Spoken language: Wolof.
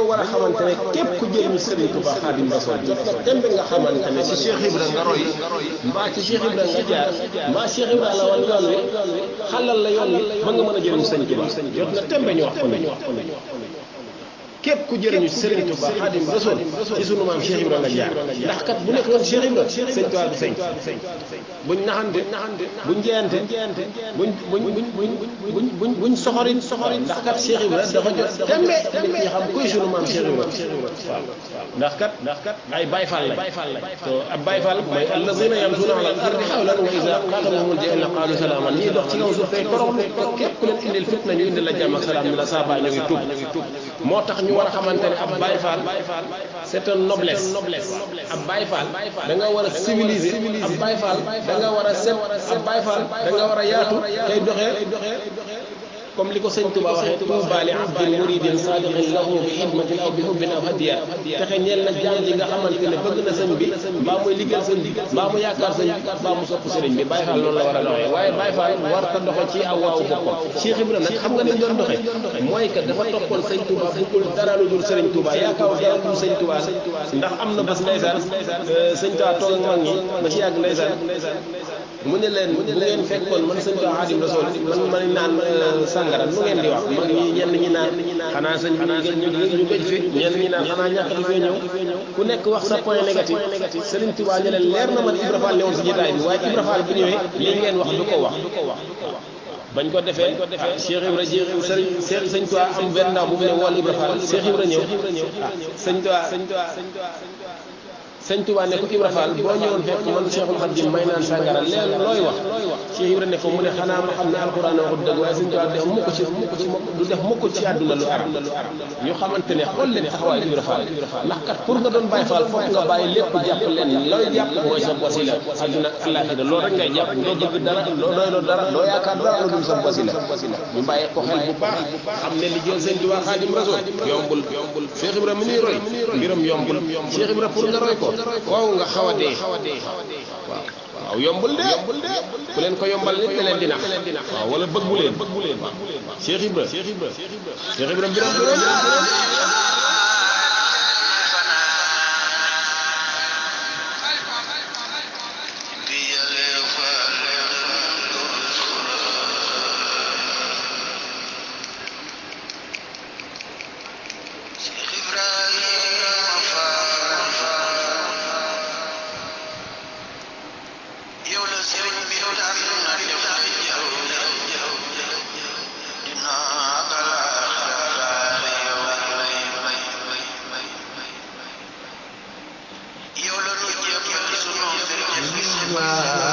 dañoo war a xamante ne képp ku jëriñu Serigne Touba Xaadim Rasul jot na tembe nga xamante ne ci Cheikh Ibra nga roy mbaa ci Cheikh Ibra nga jaar mbaa Cheikh Ibra la wan yoon wi xalal la yoon wi ba nga mën a jëriñu Serigne Touba jot na tembe ñu wax ko ne képp ku jëriñu Serigne Touba Xaadim Rasul ci sunu maam Cheikh Ibra nga jaar ndax kat bu nekk woon Cheikh Ibra Sëñ Touba du feeñ buñ naxante buñ jeyante buñ soxorin ndax kat Cheikh Ibra dafa jot tembe nit ñi xam kuy sunu maam Cheikh Ibra waaw ndax kat ay Baay Faal lañ to ab Baay Faal mooy allazina yamsuuna alal ardi hawlan wa iza xaatabahumul jaahiliina qaalu salaaman ñii dox ci kaw suuf tey toroxlu képp ku leen indil fitna ñu indil la jàmm ak salaam ni la saa baay ñu ngi tuub moo tax ñu war a xamante ne ab Baay Faal c'est une noblesse ab Baay Faal da nga war a civiliser ab Baay Faal da nga war a set ab Baay Faal da nga war a yaatu tey doxee comme li ko sëñ Touba waxee tuuba li abdin muridin sadiqin lahu bi xidmatin aw bi hubbin aw hadiya texe ñeel na jaam ji nga xamante ne bëgg na sëñ bi mbaa muy liggéeyal sëñ bi mbaa mu yaakaar sëñ bi mbaa mu sopp sëriñ bi Baay Faal loolu la war a doxee waaye Baay Faal war ta doxe ci aw waawu boppam Cheikh Ibra nag xam nga ni mu doon doxee mooy que dafa toppoon sëñ Touba bëggul dara lu dul sëriñ Touba yaakaar dara lu dul sëñ Touba ndax am na bés ndeysaan sëñ Touba toog ak mag ñi ba ci yàgg ndeysaan mu ne leen bu ngeen fekkoon man sëñ Touba Xaadim Rasul man naan sàngara nu ngeen di wax mag ñi ñenn ñi naan xanaa sëñ ñu gëj fi ñenn ñi naan xanaa ñàkk di fee ñëw ku nekk wax sa point négatif Serigne Touba ñu leen leer na man Ibra Fall newoon si jotaay bi waaye Ibra Fall bu ñëwee lii ngeen wax du ko wax bañ ko defee Cheikh Ibra sëñ Touba am benn ndaw bu mu ne wool Ibra Fall Cheikh Ibra ñëw sëñ Touba ne ko Ibra Fall boo ñëwoon fekk man Cheikhul Khadim may naan sàngara leen looy wax Cheikh Ibra ne ko mu ne xanaa ma xam ne alxuraan waxut dëgg waaye sëñ Touba def mukk du def mukk ci àdduna lu arab ñu xamante ne xool leen taxawaay Ibra Fall ndax kat pour nga doon Baay Fall foog nga bàyyi lépp jàpp leen looy jàpp mooy sa wasila àdduna ak àllaaxira loolu rek ngay jàpp loo bëgg dara loo doyloo dara loo yaakaar dara lu dul sa wasila ñu bàyyi ko xel bu baax xam ne liggéeyal sëñ Touba Xaadim Rasul yombul Cheikh Ibra mi ñuy roy mbiram yombul Cheikh Ibra pour nga roy ko waaw nga xaw a dee waaw yombul de ku leen ko yombal nit ne leen di nax waaw wala bëggu leen Cheikh Ibra mbiram Wow.